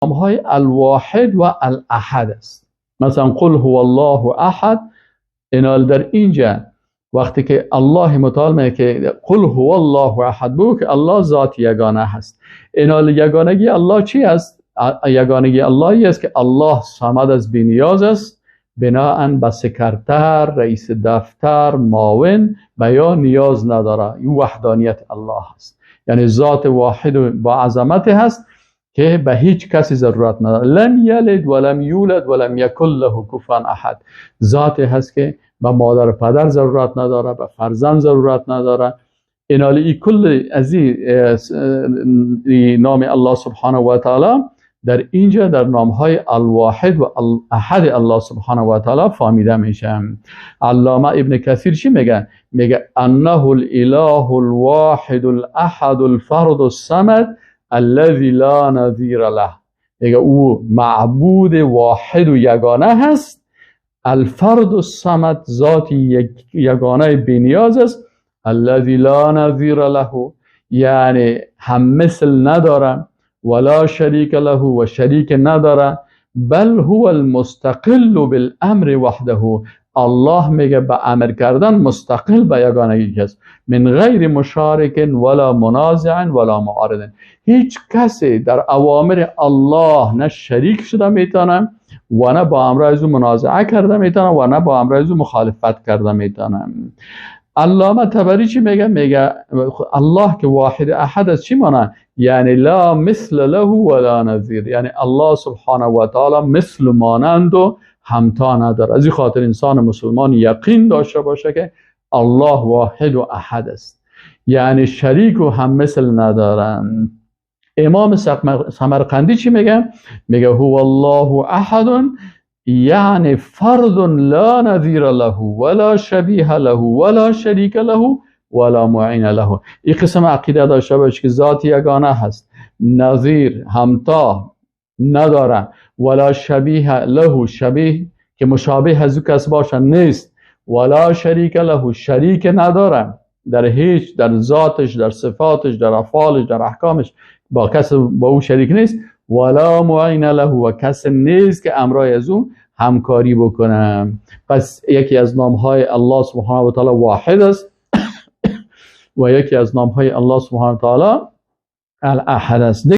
نامهای الواحد و الاحد است. مثلا قل هو الله احد، اینال در اینجا وقتی که الله متعال میگه که قل هو الله احد، بگو که الله ذات یگانه هست. اینال یگانگی الله چی است؟ یگانگی الله است که الله صمد از بینیاز است، بناهن به سکرتر، رئیس دفتر، معاون به یا نیاز نداره. این وحدانیت الله است، یعنی ذات واحد و با عظمت هست که به هیچ کسی ضرورت نداره. لم یلد ولم یولد ولم یکن له کفوا احد، ذات هست که به مادر و پدر ضرورت نداره، به فرزند ضرورت نداره. اینالی ای کل از این نام الله سبحانه و تعالی در اینجا در نامهای الواحد و الاحد الله سبحانه و تعالی فهمیده میشه. علامه ابن کثیر چی میگه؟ میگه انه الاله الواحد الاحد الفرد الصمد الذي لا نظیر له. میگه او معبود واحد و یگانه هست، الفرد الصمد ذات یگانه بینیاز است، الذي لا نظیر له یعنی هم مثل نداره، ولا شریک له و شریک نداره، بل هو المستقل بالامر وحده. الله میگه به امر کردن مستقل به یگانگی است، من غیر مشارک ولا منازع ولا معارض. هیچ کسی در اوامر الله نه شریک شده میتونه و نه با امر از او منازعه کرده میتونه و نه با امر از او مخالفت کرده میتونه. علامه طبری چی میگه؟ میگه الله که واحد احد است چی معنی؟ یعنی لا مثل له ولا نظیر، یعنی الله سبحانه و تعالی مثل مانند و همتا نداره. از این خاطر انسان مسلمان یقین داشته باشه که الله واحد و احد است، یعنی شریک و هم مثل نداره. امام سمرقندی چی میگه؟ میگه هو الله احد یعنی فرد لا نظیر له ولا شبیه له ولا شریک له ولا معین له. این قسم عقیده داشته باشه که ذات یگانه هست، نظیر همتا نداره، ولا شبیه له، شبیه که مشابه از او کس باشه نیست، ولا شریک له، شریک نداره در هیچ، در ذاتش، در صفاتش، در افعالش، در احکامش با کس با او شریک نیست، ولا معین له و کس نیست که امرای از او همکاری بکنه. پس یکی از نامهای الله سبحانه و تعالی واحد است و یکی از نامهای الله سبحانه و تعالی الاحد است.